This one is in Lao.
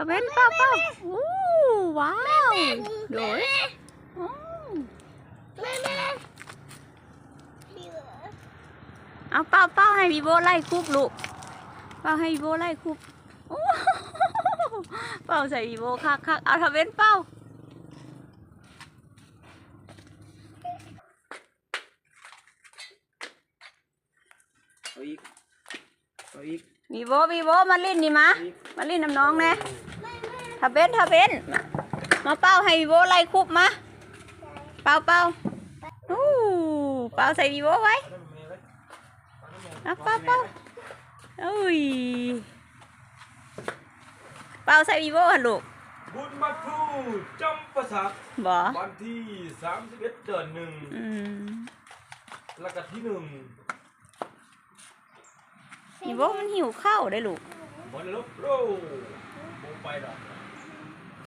ຕາເວັນເປົ່າເປົ່າ. ໂອ້ ວ້າວ. ໂດຍ. ໂອ້ ແມ່ ແມ່ ເອົາເປົ່າເປົ່າໃຫ້ວີໂວໄລ່ຄຸບລູກ. ເປົ່າໃຫ້ວີໂວໄລ່ຄຸບ. ໂອ້ ເປົ່າໃສ່ວີໂວຄັກໆ. ເອົາ ຕາເວັນເປົ່າ. ເອົາອີກ ເອົາອີກ. ວີໂວ ວີໂວ ມາຫຼິ້ນນີ້ມາ ມາຫຼິ້ນນຳນ້ອງແດ່. ທາເບັນ ທາເບັນ ມາເປົ່າໃຫ້ວີໂວໄລ່ຄຸບມາ. ເປົ່າ ເປົ່າ. ໂອ້ ເປົ່າໃສ່ວີໂວໄວ້. ເອົາ ເປົ່າ ເປົ່າ. ໂອ້ຍ ເປົ່າໃສ່ວີໂວຫັ້ນລູກ. ບຸນມາທູ ຈຳປາສັກ ບໍ່? ວັນທີສາມສິບເອັດ ເດືອນໜຶ່ງ. ອືມ ລະກະທີໜຶ່ງ. ນີ້ບໍ່ ມັນຫິວເຂົ້າເດ້ລູກ. ບໍ່ໄດ້ລູກ.